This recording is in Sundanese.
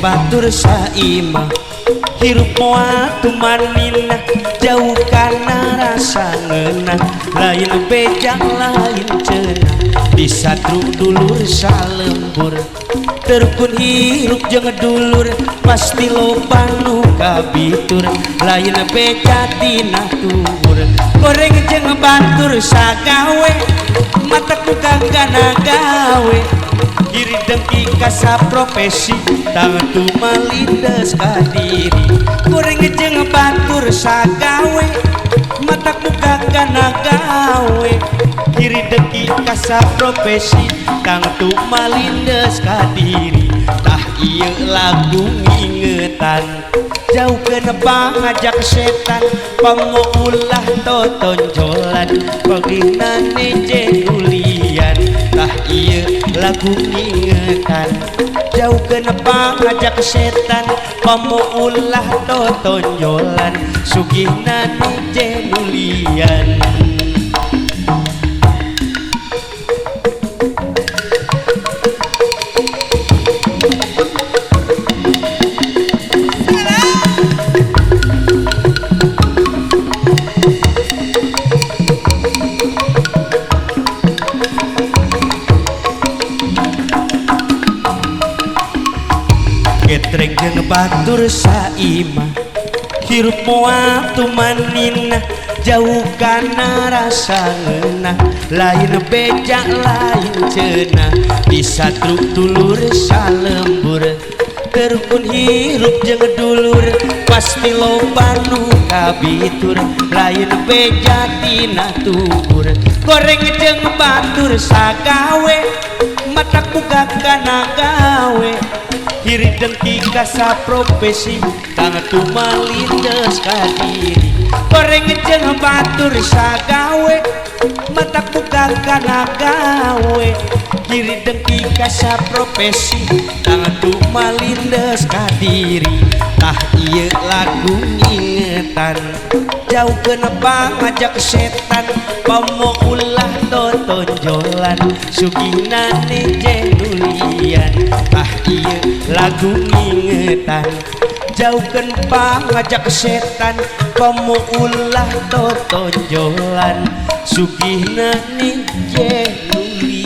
batur saimah hirup moal tumanina jauh kana rasa ngeunah lain beja lain cenah disatru dulur salembur terkun hirup jeung dulur pasti loba nu kabitur lain beja tina tuhur goreng jeung batur sagawe mata muka kana gawe iri dengki kasa profesi tangtu malindes ka diri goreng jeung batur sagawe mata muka kana gawe iri dengki kasa profesi tangtu malindes ka diri tah ieu lagu ngingetan jauh ke nebang ngajak setan pamo ulah totonjolan paginane jenulian tah ieu lagu ngingetan jauh ke nebang ngajak setan pamo ulah totonjolan sugihna jenulian. Getreng jeung batur saimah hirup moal tumanina jauh kana rasa ngeunah lain beja lain cenah disatru dulur salembur terkun hirup jeung dulur pasti loba nu kabitur lain beja tina tuhur goreng jeung batur sagawe matak buka kana gawe iri dengki kasa profesi tangtu malindes ka diri goreng jeung batur sagawe matak buka kana gawe iri dengki kasa profesi tangtu malindes ka diri tah ieu lagu ngingetan jauh ke nebang ngajak setan pamo ulah totonjolan sugihna jenulian tah ieu lagu ngingetan jauh ke nebang ngajak setan pamo ulah totonjolan sugihna jenulian.